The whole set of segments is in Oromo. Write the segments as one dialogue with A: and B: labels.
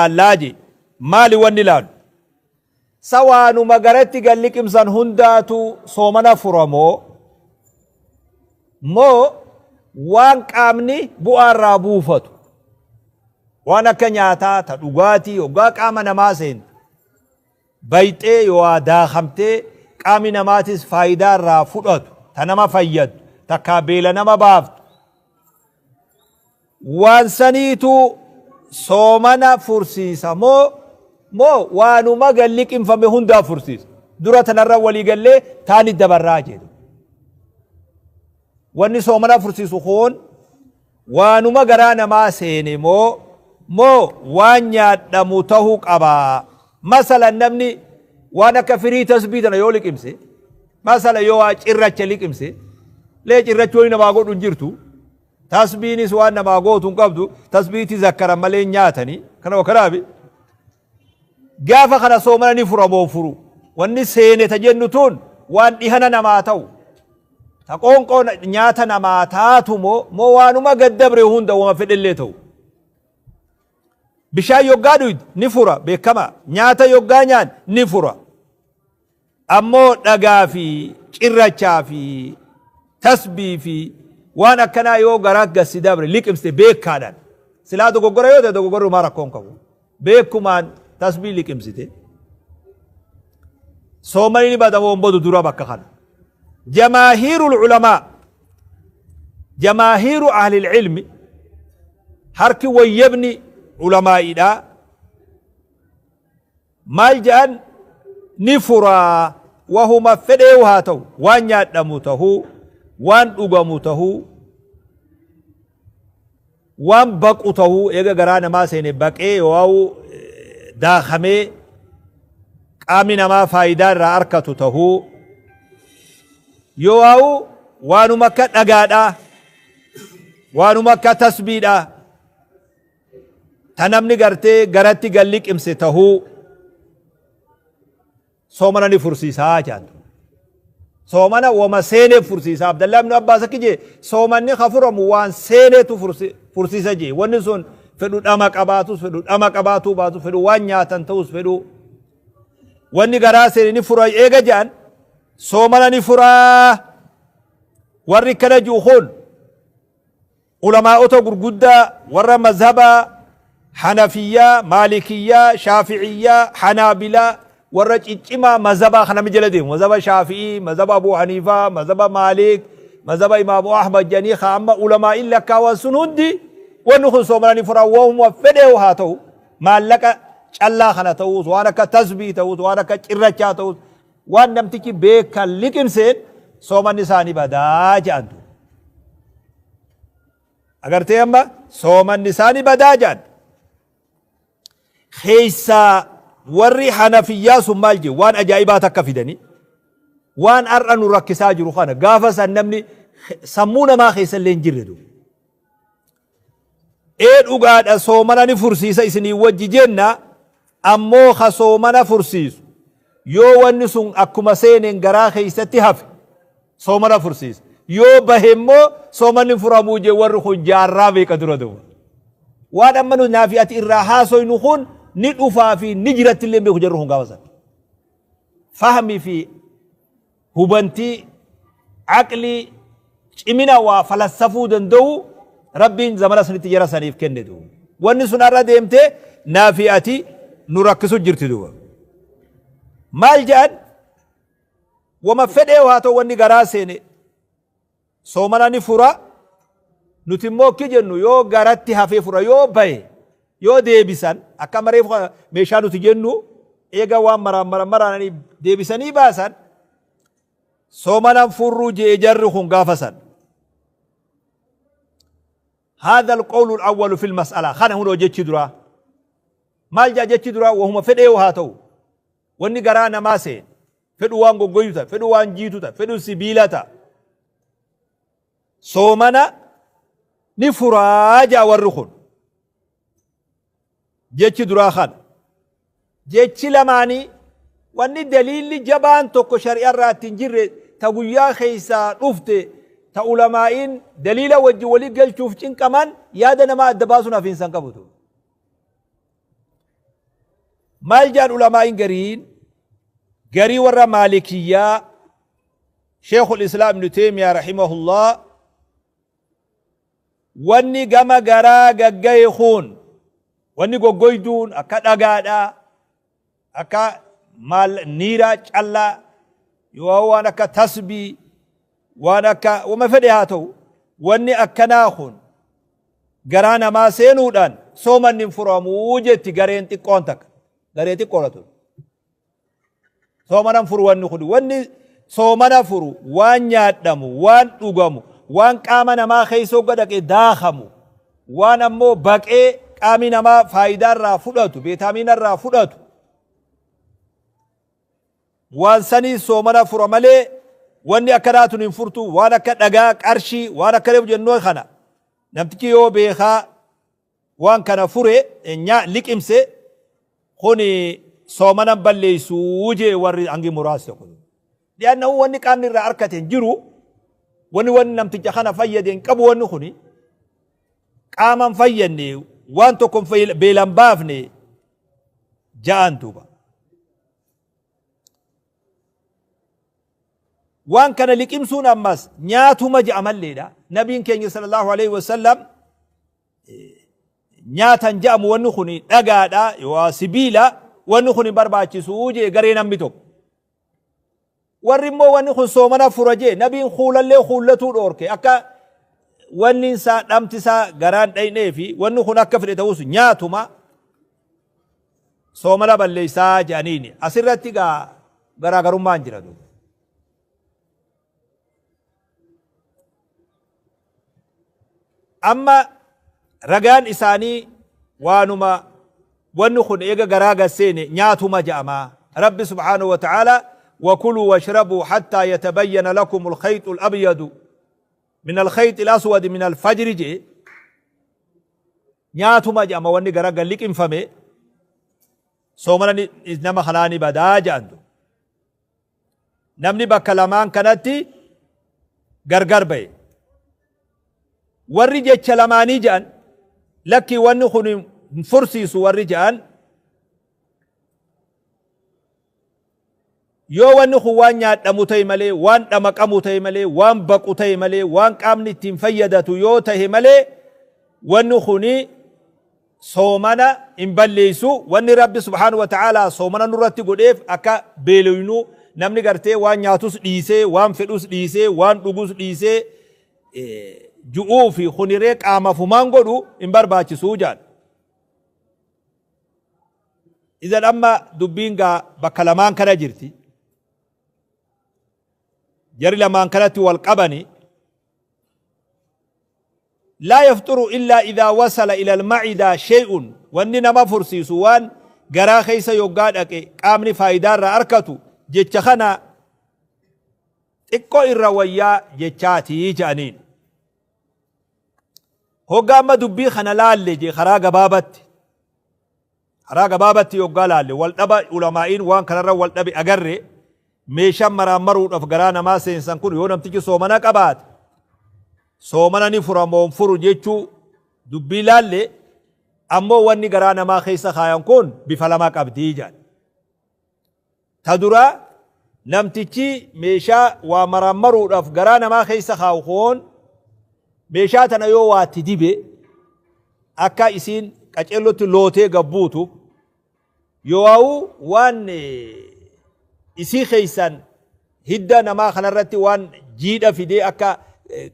A: Laallaa jee. Maali wanni laalu? Sa waanuma garatti gad liqimsan hundaatu soomana fura moo? Moo waan qaamni bu'aa irraa buufatu? Waan akka nyaataa, ta dhugaatii hoggaa qaama namaa seentu bayxee yooaa daakamtee qaamni namaatis faayidaa irraa fudhatu, ta nama fayyaddu, takkaa beela nama baaftu, Waan saniitu soomana fursiisa moo moo waanuma gad liqimfame hundaa fursiisa? Dura tanarra walii gallee taani dabarraa jedhu. Wanni soomana fursiisu kun waanuma garaa namaa seene moo moo waan nyaadhamu ta'uu qaba? Masalan namni waan akka firii tasbii tana yoo liqimse, masala yoo waa cirracha liqimse, lee cirrachi wani namaa godhu hin jirtu. Tasbiinis waan namaa gootu hin qabdu. Tasbiitti zakkaran malee hin nyaatani. Kana kanaafi gaafa kana soomana ni fura moo furu. Wanni seene ta jennu tun waan dhihana namaa ta'u. Ta qoonqoo nyaata namaa taatu moo moo waanuma gad dabre hunda wama fedhellee ta'u. Bishaan yoggaa dhuydu ni fura beekama. Nyaata yoggaa nyaan ni fura. Ammoo dhagaa fi cirrachaa fi tasbii fi waan akkanaa yoo garaa gad si dabre liqimsite beekkaadhaan. Silaa dogoggora yoo ta'e dogoggorri homaa rakkoo hin qabu. Beekkumaan tasbii liqimsite. Soomani ni bada moo hin badu dura bakka kana. Jamaahiirul ulamaa, jamaahiiru ahlil ilmi, harki wayyabni ulamaa'iidhaa Maal je'an? Ni fura, wahuma fedheewu haa ta'u, waan nyaadhamu tahuu, waan dhugamu tahuu, waan baqu tahuu, eega garaa namaa seene baqee yoo'aawu daakamee qaamni namaa faayidaa irraa arkatu tahuu, yoo'aawu waanuma akka dhagaadhaa, waanuma akka tasbiidhaa, ta namni gartee garatti gad liqimse tahuu soomana ni fursiisaa jedhan. Soomana wama seenee fursiisa. Abdallah ibn Abbaas akki jee soomanni ka furamu waan seeneetu fursiisa jee. Wanni sun fedhu dhama qabaatus, fedhu dhama qabaatuu baatus, fedhu waan nyaatan ta'us, fedhu wanni garaa seene ni fura eega jedhan soomana ni furaa. Warri kana ji'u kun Ulamaa'ota gurguddaa warra mazhaba Hanafiyyaa, Maalikiyyaa, Shaafi'iyyaa, Hanaabilaa warra ciccimaa mazhabaa kana namni jala deemu. Mazhaba Shaafi'ii, mazhaba Abuu Haniifaa, mazhaba Maalik, mazhaba Imaamu Ahmad jedhanii ka amma ulamaa'iin lakkaawan sun hundi wanni kun soomana ni fura, wahuma fedheehu haa ta'u, maallaqa callaa kana ta'uus, waan akka tasbii ta'uus, waan akka cirrachaa ta'uus, waan namtichi beekan liqimseen soomanni isaanii badaa jedhantu. Agartee amma soomanni isaanii badaa jedhan. Keessaa warri Hanafiyyaa sun maal jedhu? Waan ajaa'ibaa takka fidanii, waan har'a nu rakkisaa jiru kana gaafa san namni sammuu namaa keessa illee hin jirre duuba. Ee dhugaadha, soomana ni fursiisa isinii wajji jenna, ammoo ka soomana fursiisu yoo wanni sun akkuma seeneen garaa keessatti hafe soomana fursiisa. Yoo bahe immoo soomanni hin furamuu jee warri kun jaarraa meeqa dura duuba. Waan amma nu naafi ati irraa haasoynu kun ni dhufaa fi ni jiratti illee beeku jarri kun gaafa sana. Fahmi fi hubantii, aqlii, cimina waa falassafuu danda'u Rabbiin zamana sanitti jara saniif kenne duuba. Wanni sun har'a deemtee naa fi ati nu rakkisu jirti duuba. Maal jedhan? Wama fedhee haa ta'u wanni garaa seene soomana ni fura. Nuti immoo akki jennu yoo garatti hafee fura, yoo bahe, yoo deebisan akka mareef meeshaa nuti jennu eega waan maraan maraan maraananii deebisanii baasan soomanan furruu je'e jarri kun gaafa san. هذا القول الأول في المسألة. خنا هنا jechi duraa maal jaa? Jechi duraa wahuma fedhee haa ta'u wanni garaa namaa seen, fedhu waan goggoyyu ta'a, fedhu waan jiitu ta'a, fedhu sibiila ta'a, soomana ni furaa jaa warri kun. Jechi duraa kana. Jechi lamaanii wanni daliilli jabaan tokko shari'a irraa itti hin jirre, ta guyyaa keessaa dhufte, ta ulamaa'iin daliila wajji walii galchuuf cinqaman, yaada namaa adda baasuun hafiinsa hin qabu. Maal jaan ulamaa'iin gariin garii warra maalikiyyaa Sheekhul Islaam Ibnu Teeymiyaa rahimahullah wanni gama garaa gaggaye kun wanni goggoyduun akka dhagaadhaa akka maal niiraa callaa yoo waan akka tasbii waan akka wama fedhe haa ta'u wanni akkanaa kun garaa namaa seenuudhaan soomanni hin furamuu jetti gareen xiqqoon takka garee xiqqoodha tun soomana hin furu wanni kun wanni soomana furu waan nyaadhamu waan dhugamu waan qaama namaa keessa hogga dhaqe daakamu waan ammoo baqee qaami namaa faayidaa irraa fudhatu beetaamiina irraa fudhatu waan sanii soomana fura malee wanni akkanaa tun hin furtu waan akka dhagaa qarshii waan akka reefu jennoo kana namtichi yoo beekaa waan kana fure nyaa liqimse kuni soomana balleessuu jee warri hangi muraasni kun. Li'annahu wanni qaamni irraa arkate hin jiru wanni wanni namticha kana fayyade hin qabu wanni kuni qaama hin fayyadne waan tokko beelan baafne ja'an duuba. Waan kana liqimsuun ammas nyaatuma ja'amalleedha. Nabiin keenya sallallahu alaihi wasallam nyaatan ja'amu wanni kun dhagaadha yoo sibiila wanni kun hin barbaachisu jee garee namni tokko. Warri immoo wanni kun soomana fura jee nabiin kuulallee kuullatuu dhoorke akka wanni isaa dhamti isaa garaan dhaynee fi wanni kun akka fedhe ta'us nyaatuma soomana balleessaa jedhaniini. Asirratti gaa garaagarummaan jira duuba. Amma ragaan isaanii waanuma wanni kun eega garaa gad seene nyaatuma ja'ama. Rabbi subhaanahu wa ta'ala wakuluu washrabuu hattaa yatabayyana lakum alkhayxu alabyadu min alkhayxi alaswadi min alfajri je'e nyaatuma ja'ama wanni gara gad liqimfame soomana nama kanaa ni badaa ja'an. Namni bakka lamaan kanatti gargar ba'e. Warri jecha lamaanii ja'an lakkii wanni kun hin fursiisu warri ja'an yoo wanni kun waan nyaadhamu ta'e malee waan dhamaqamu ta'e malee waan baqu ta'e malee waan qaamni ittiin fayyadatu yoo ta'e malee wanni kuni soomana hin balleessu. Wanni Rabbi subhaanahu wa ta'aalaa soomana nurratti godheef akka beeloynu namni gartee waan nyaatus dhiisee waan fedhus dhiisee waan dhugus dhiisee ju'uu fi kuniree qaamaaf humaan godhu hin barbaachisuu jedhan. Idan amma dubbiin gaa bakka lamaan kana jirti. Jarri lamaan kanatti wal qabani. Laa yafxuru illaa idaa wasala ilal macidaa shay'un wanni nama fursiisu waan garaa keessa yoggaa dhaqe qaamni faayidaa irraa arkatu jecha kana xiqqoo irra wayyaa jechaati jedhaniin. Hoggaa amma dubbii kana laalle jee karaa gabaabatti Karaa gabaabatti yoggaa laalle wal dhaba ulamaa'iin waan kanarra wal dhabe agarre meeshaan maraammaruudhaaf garaa namaa seensan kun yoo namtichi soomana qabaate soomana ni fura moo hin furu jechuu dubbii laalle ammoo wanni garaa namaa keessa kaayan kun bifa lama qabdii jedhan. Ta duraa namtichi meeshaa waa maraammaruudhaaf garaa namaa keessa kaawu kun meeshaa tana yoo waa itti dibe akka isiin qaceellotti lootee gad buutu yoo'aa'u waan isii keessaan hidda namaa kanarratti waan jiidha fidee akka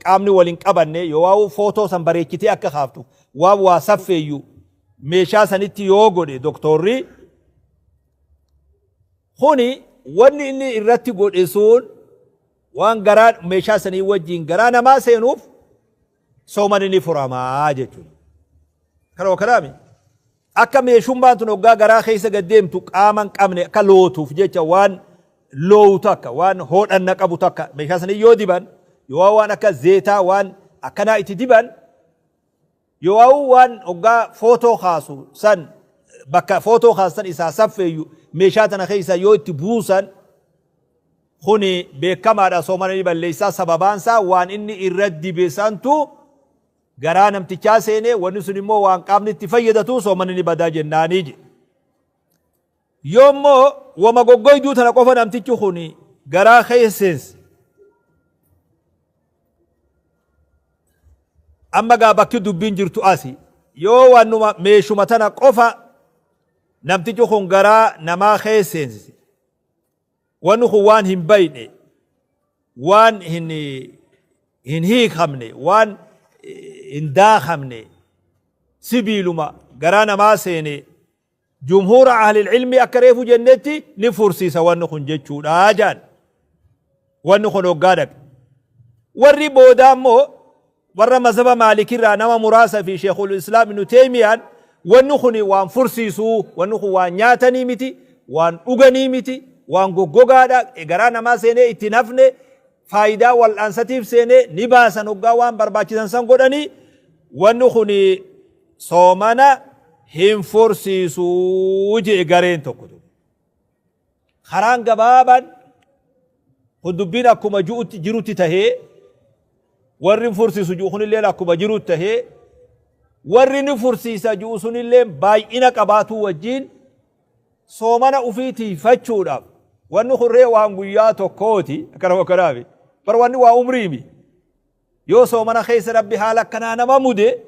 A: qaamni wal hin qabanne yoo'aa'u footoo san bareechitee akka kaaftu waan waa saffeeyyu meeshaa sanitti yoo godhe doktoorri Kuni wanni inni irratti godhe sun waan garaa meeshaa sanii wajjin garaa namaa seenuuf soomanni ni furamaa jechuudha. Kana kanaami akka meeshummaan tun hoggaa garaa keessa gad deemtu qaama hin qabne akka lootuuf jecha waan loowu takka waan hoodhanna qabu takka meeshaa sanii yoo diban yoo waan akka zeetaa waan akkanaa itti diban Yo'auu waan hoggaa footoo kaasu san bakka footoo kaasan isaa saffeeyyu meeshaa tana keessa yoo itti buusan kuni beekamaadha soomana ni balleessaa sababaan isaa waan inni irra dibe santu garaa namtichaa seenee wanni sun immoo waan qaamni itti fayyadatu soomanni ni badaa jennaanii jedhe. Yoommoo wama goggoyduu tana qofa namtichi kun garaa keessa seense. Amma gaa bakki dubbiin jirtu asi. Yoo waanuma meeshuma tana qofa namtichi kun garaa namaa keessa seensise. Wanni kun waan hin bayne, waan hin hin hiikamne, waan hin daakamne, sibiiluma garaa namaa seene jumhuura ahlil ilmii akka reefu jennetti ni fursiisa wanni kun jechuudha jaan. Wanni kun hoggaa dhaqe. Warri boodaa immoo warra mazhaba Maalikirraa nama muraasa fi Sheekhul Islaam Ibnu Teeymiyaan wanni kun waan fursiisuu, wanni kun waan nyaatanii miti, waan dhuganii miti, waan goggogaadha, garaa namaa seenee itti hin hafne, faayidaa wal'aansatiif seenee ni baasan hoggaa waan barbaachisan san godhanii wanni kun soomana hin fursiisuu je'e gareen tokko tokko. Karaan gabaabaan kun dubbiin akkuma ju'utti jirutti tahee warri hin fursiisu ju'u kunilleen akkuma jirutti tahee warri ni fursiisa ju'u sunilleen baay'ina qabaatuu wajjiin soomana ufii tiifachuudhaaf wanni kun ree waan guyyaa tokkooti akkana akkanaafi bar wanni waa umriimi. Yoo soomana keessa Rabbi haala akkanaa nama mude,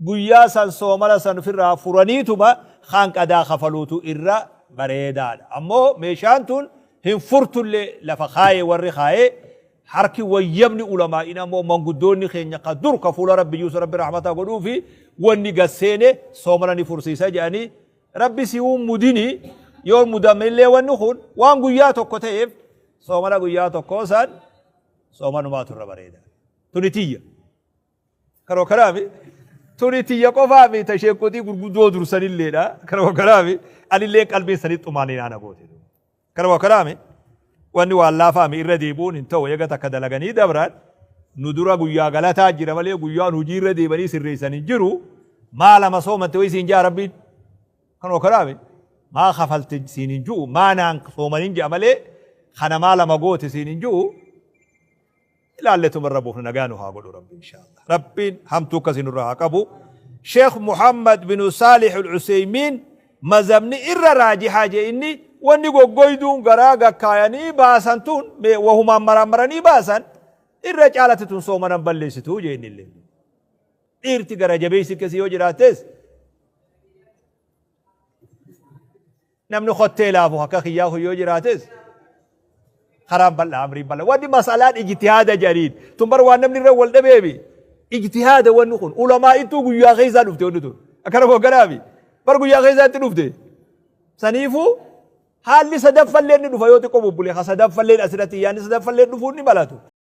A: guyyaa san soomana san ufirraa furaniituma kaan qadaa kafaluutu irra bareedaadha. Ammoo meeshaan tun hin furtullee lafa kaaye warri kaaye harki wayyabni ulamaa'iin ammoo manguddoonni keenya ka dur ka fuula Rabbi jiruus Rabbi rahmata godhuufi wanni gad seene soomana ni fursiisa jedhanii Rabbi si hin mudini yoo mudame illee wanni kun waan guyyaa tokko ta'eef soomana guyyaa tokkoo san Soomanumaatu irra bareeda. Tuni tiyya. Kanuma kanaami. Tuni tiyya qofaa mi ta sheekotii gurguddoo dursanilleedha. Kanuma kanaami. Anillee qalbiin sanii xumaaniinaa na goote. Kanuma kanaami. Wanni waan laafaami irra deebi'uun hin ta'u eega takka dalaganii dabran nu dura guyyaa galataa jira malee guyyaan hojii irra deebanii sirreessan hin jiru. Maa lama soomante wayii siin jaa rabbiin. Kanuma kanaami. Maa kafalte siin hin ju'u maa naan soomanin je'a malee kana maa lama goote siin hin ju'u ilaalletuma irra buufna nagaa nu haa godhu rabbi inshaallah rabbiin hamtuu akkasii nurra haa qabu. Sheekh Muhammad bin Saalih al-Useymiin mazhabni irra raajihaa jee inni wanni goggoyduun garaa gakkaayanii baasan tun wahumaan maraammaranii baasan irra caalatti tun soomanan balleessitu jee inni illee. Dhiirti gara jabeessi akkasii yoo jiraattes Namni kottee laafu akka kiyyaa kun yoo jiraates karaan bal'aa amriin bal'aa. Wanni masalaan ijtihaada jedhaniin tun bar waan namni irra wal dhabeemi. Ijtihaada wanni kun ulamaa ittuu guyyaa keessaa dhufte wanni tun. Akkana hogganaami. Bar guyyaa keessaa itti dhufte. Saniifuu haalli sadaffallee ni dhufa yoo xiqqoo bubbule. Ha sadaffalleen asirratti yaadni sadaffallee dhufuun ni malatu.